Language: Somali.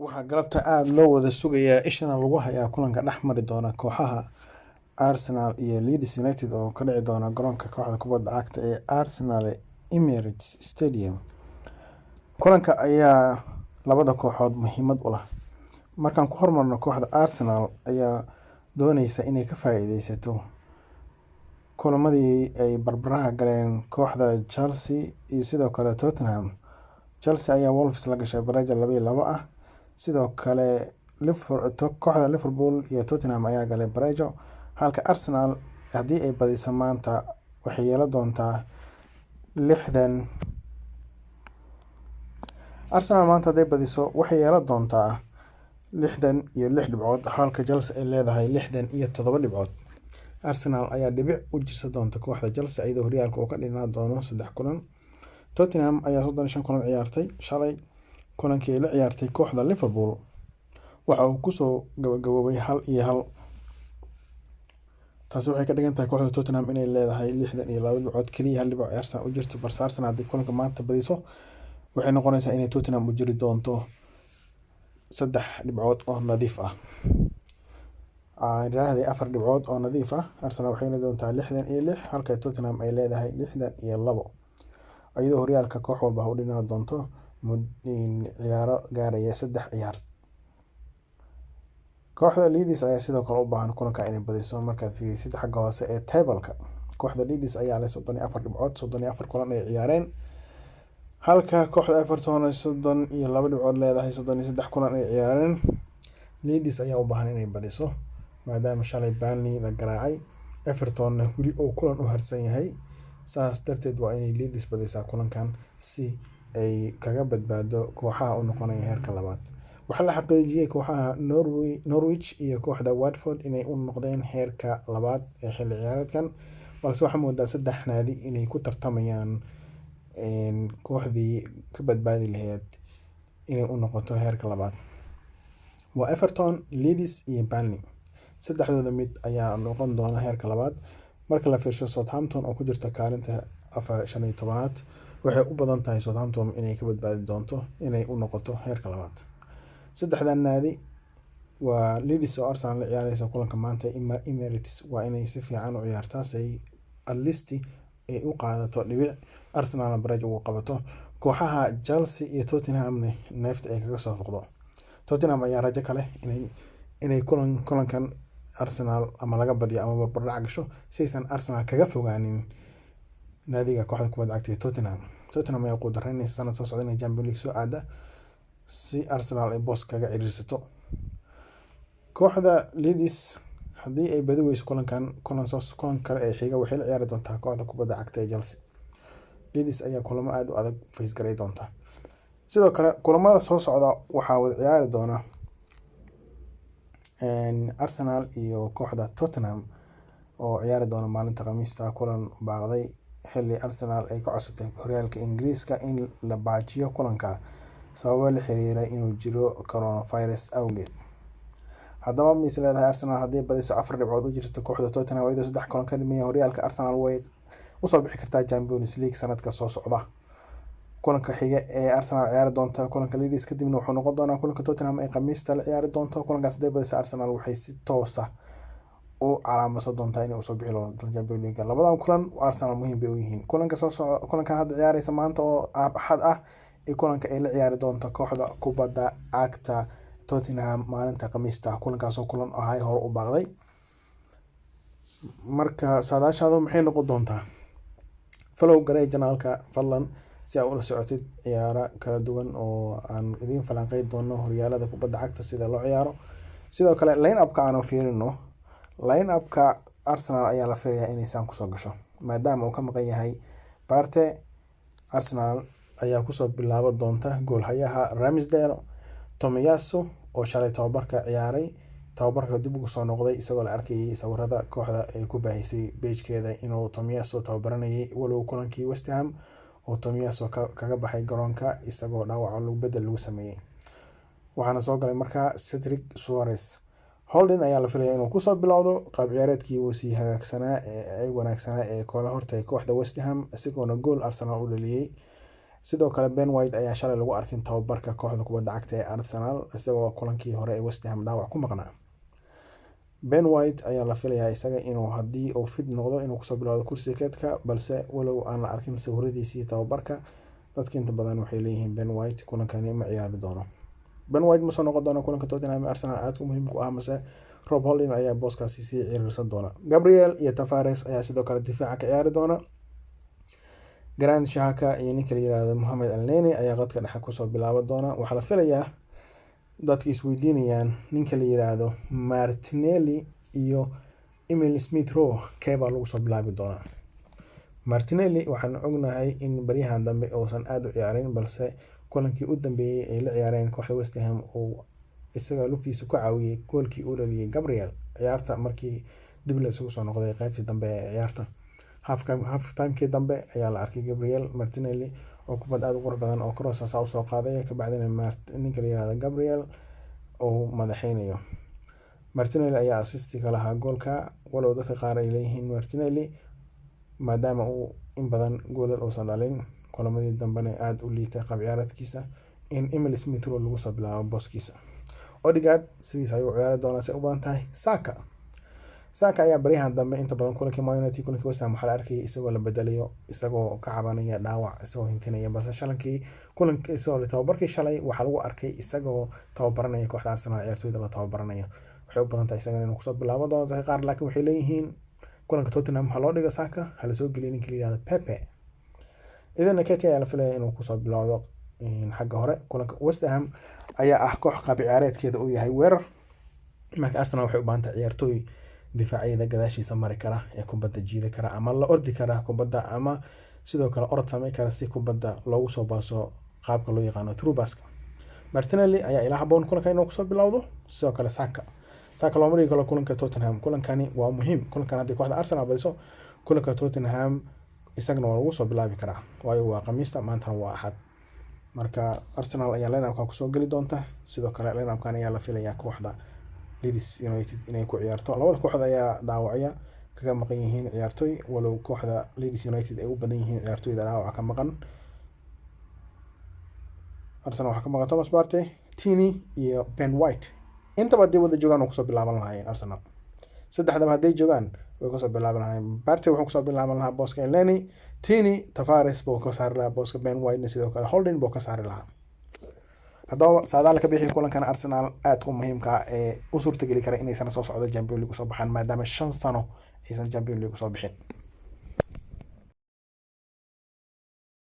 Waxaa galabta aad loo wada sugayaa ishana lagu hayaa kulanka dhex mari doona kooxaha Arsenal iyo Leeds United oo ka dhici doona garoonka kooxda kubadda cagta ee Arsenal ee Emirates Stadium. Kulanka ayaa labada kooxood muhiimad u leh. Markaan ku hormarno, kooxda Arsenal ayaa dooneysa inay ka faa'iideysato kulamadii ay barbaraha galeen kooxda Chelsea iyo sidoo kale Tottenham. Chelsea ayaa Wolves la gashay bareja 2-2 ah. Sidoo kale kooxda Liverpool iyo Tottenham ayaa galay barejo, halka Arsenal haddii ay badiso maanta waxay yeelan doontaa 60. Arsenal maanta hadday badiso waxay yeelan doontaa 66 dhibcood, halka Chelsea ay leedahay 67 dhibcood. Arsenal ayaa dhibic u jirsan doonta kooxda Chelsea, iyadoo horyaalka uu ka dhinaan doono saddex kulan. Tottenham ayaa 35 kulan ciyaartay. Shalay kulankii ay la ciyaartay kooxda Liverpool waxa uu kusoo gabagaboobay 1-1. Taasi waxay ka dhigan tahay kooxda Tottenham inay leedahay 62 dhibcood kaliya, hal dhibco ay Arsenal u jirto, balse Arsenal haddii kulanka maanta badiso waxay noqonaysaa inay Tottenham u jiri doonto saddex dhibcood oo nadiif ah. Aan iraahday afar dhibcood oo nadiif ah. Arsenal waxay heli doontaa 66, halka Tottenham ay leedahay 62, iyadoo horyaalka koox walba u dhinaan doonto ciyaaro gaaraya saddex ciyaar. Kooxda Leeds ayaa sidoo kale u baahan kulanka inay badiso. Markaad fiirisid xagga hoose ee table-ka, kooxda Leeds ayaa leh 34 dhibcood, 34 kulan ay ciyaareen, halka kooxda Everton ay 32 dhibcood leedahay, 33 kulan ay ciyaareen. Leeds ayaa u baahan inay badiso maadaama shalay Burnley la garaacay, Evertonna weli uu kulan u harsan yahay. Saas darteed waa inay Leeds badisaa kulankan si ay kaga badbaado kooxaha u noqonaya heerka labaad. Waxaa la xaqiijiyay kooxaha Norwich iyo kooxda Watford inay u noqdeen heerka labaad ee xilli ciyaareedkan, balse waxaa moodaa saddex naadi inay ku tartamayaan kooxdii ka badbaadi lahayd inay u noqoto heerka labaad. Waa Everton, Leeds iyo Burnley. Saddexdooda mid ayaa noqon doona heerka labaad. Marka la fiirsho Southampton oo ku jirta kaalinta 15aad, waxay u badan tahay Southampton inay ka badbaadi doonto inay u noqoto heerka labaad. Saddexdan naadi waa Leeds oo Arsenal la ciyaareysa kulanka maanta Emirates, waa inay si fiican u ciyaartaa si ay at least ay u qaadato dhibic, Arsenalna bareej ugu qabato. Kooxaha Chelsea iyo Tottenhamna neefta ay kaga soo foqdo. Tottenham ayaa rajo ka leh inay kulankan Arsenal ama laga badiyo ama barbardhac gasho si aysan Arsenal kaga fogaanin naadiga kooxda kubadda cagta ee Tottenham. Tottenham ayaa guuldareynaysa sanad soo socda inay Champions League soo aada si Arsenal ay boos kaga ciriirsato. Kooxda Leeds haddii ay badi weyso kulankan, kulan kale ee xiga waxay la ciyaari doontaa kooxda kubadda cagta ee Chelsea. Leeds ayaa kulamo aad u adag face garay doonta. Sidoo kale kulamada soo socda waxaa wada ciyaari doona Arsenal iyo kooxda Tottenham oo ciyaari doona maalinta Khamiista, kulan baaqday xilli Arsenal ay ka codsatay horyaalka Ingiriiska in la baajiyo kulanka sababo la xiriira inuu jiro coronavirus awgeed. Haddaba ma is leedahay Arsenal haddii badiso afar dhibcood u jirto kooxda Tottenham iyadoo saddex kulan ka dhiman horyaalka, Arsenal way usoo bixi kartaa Champions League sanadka soo socda? Kulanka xiga ee Arsenal ciyaari doonta kulanka Leeds, kadibna wuxuu noqon doonaa kulanka Tottenham ay Khamiista la ciyaari doonto. Kulankaas haddii badiso Arsenal waxay si toos ah u calaamadsan doontaa inay usoo bixi doonto Champions League. Labadan kulan Arsenal muhiim bay u yihiin. Kulanka soo socda, kulankan hadda ciyaareysa maanta oo Axad ah, iyo kulanka ay la ciyaari doonto kooxda kubadda cagta Tottenham maalinta Khamiista, kulankaasoo kulan ahay hore u baaqday. Marka saadaashaadu maxay noqon doontaa? Follow garee channelka fadlan si aad ula socotid ciyaaro kala duwan oo aan idiin falanqeyn doono horyaalada kubadda cagta sida loo ciyaaro. Sidoo kale line up-ka aanu fiirino. Line up-ka Arsenal ayaa la filayaa inay saan kusoo gasho maadaama uu ka maqan yahay Partey. Arsenal ayaa kusoo bilaaban doonta goolhayaha Ramsdale, Tomiyasu oo shalay tababarka ciyaaray, tababarka dib ugu soo noqday, isagoo la arkayay sawirada kooxda ay ku baahisay page-keeda inuu Tomiyasu tababaranayay, walow kulankii West Ham oo Tomiyasu kaga baxay garoonka isagoo dhaawac lagu bedel lagu sameeyay. Waxaana soo galay markaa Cedric Soares. Holding ayaa la filayaa inuu kusoo bilowdo qaab ciyaareedkii uu sii hagaagsanaa ee ay wanaagsanaa ee koola hortagay kooxda West Ham, isagoona gool Arsenal u dhaliyay. Sidoo kale Ben White ayaa shalay lagu arkin tababarka kooxda kubadda cagta ee Arsenal, isagoo kulankii hore ee West Ham dhaawac ku maqnaa. Ben White ayaa la filayaa isaga inuu, haddii uu fit noqdo, inuu kusoo bilowdo kursiga keedka, balse walow aan la arkin sawiradiisii tababarka, dadka inta badan waxay leeyihiin Ben White kulankani ma ciyaari doono. Ben White ma soo noqon doono kulanka Tottenham Arsenal aadka muhiimka u ah, mase Rob Holding ayaa booskaasi sii ciriirsan doona. Gabriel iyo Tavares ayaa sidoo kale difaaca ka ciyaari doona. Granit Xhaka iyo ninka la yiraahdo Mohamed Elneny ayaa qadka dhexe kusoo bilaaban doona. Waxaa la filayaa, dadka isweydiinayaan, ninka la yiraahdo Martinelli iyo Emile Smith Rowe keebaa lagu soo bilaabi doonaa. Martinelli waxaan ognahay in baryahan dambe uusan aad u ciyaarin, balse kulankii u dambeeyay ay la ciyaareen kooxda West Ham uu isaga lugtiisa ku caawiyay goolkii uu dhaliyay Gabriel ciyaarta markii dib la isugu soo noqday qaybtii dambe ee ciyaarta. Half timekii dambe ayaa la arkay Gabriel Martinelli oo kubad aad u qurux badan oo cross saa usoo qaaday, kabacdina ninka la yiraahdo Gabriel uu madaxeynayo. Martinelli ayaa assist ka lahaa goolka, walow dadka qaar ay leeyihiin Martinelli, maadaama uu in badan goolal uusan dhalin, kulamadii dambena aad u liitay qaab ciyaareedkiisa, in Emile Smith Rowe lagu soo bilaabo booskiisa. Odegaard sidiisa ayuu ciyaari doonaa si u badan tahay. Saka ayaa baryahan dambe inta badan kulankii Man United, kulankii West Ham waxaa la arkayay isagoo la bedelayo, isagoo ka cabanaya dhaawac, isagoo hintinaya, balse shalankii kulankii, sorry, tababarkii shalay waxaa lagu arkay isagoo tababaranaya kooxda Arsenal, ciyaartoyda la tababaranaya. Waxay u badan tahay isagana inuu kusoo bilaaban doono. Dadka qaar laakiin waxay leeyihiin kulanka Tottenham ha loo dhigo Saka, ha la soo geliyo ninka la yihahdo Pepe. Eddie Nketiah ayaa la filaya inuu kusoo bilowdo xagga hore kulanka West Ham. Ayaa ah koox qaab ciyaareedkeeda uu yahay weerar. Marka Arsenal waxay u baahan tahay ciyaartooy difaacyada gadaashiisa mari kara ee kubadda jiidi kara ama la ordi kara kubadda, ama sidoo kale orod sameyn kara si kubadda loogu soo baaso, qaabka loo yaqaano through passka. Martinelli ayaa ila haboon kulanka inuu kusoo bilowdo. Sidoo kale Saka looma dhigi karo kulanka Tottenham. Kulankani waa muhiim. Kulankan haddii kooxda Arsenal badiso, kulanka Tottenham isagana waa lagu soo bilaabi karaa, waayo waa Khamiista, maantana waa Axad. Marka Arsenal ayaa line-upka kusoo geli doonta. Sidoo kale line-upkan ayaa la filayaa kooxda Leeds United inay ku ciyaarto. Labada kooxood ayaa dhaawacya kaga maqan yihiin ciyaartoy, walow kooxda Leeds United ay u badan yihiin ciyaartoyda dhaawaca ka maqan. Arsenal waxaa ka maqan Thomas Partey, Tierney iyo Ben White. Intaba haddii wada joogaan, waa kusoo bilaaban lahaayeen Arsenal. Saddexdaba hadday joogaan, way kusoo bilaaban lahaayeen. Partey wuxuu kusoo bilaaban lahaa booska Elneny, Tierney Tavares buu ka saari lahaa booska, Ben White sidoo kale Holding buu ka saari lahaa. Haddaba saadaal ka bixi kulankan Arsenal aadka u muhiimka ah ee u suurtageli kara inay sano soo socda Champions League usoo baxaan, maadaama 5 sano aysan Champions League usoo bixin.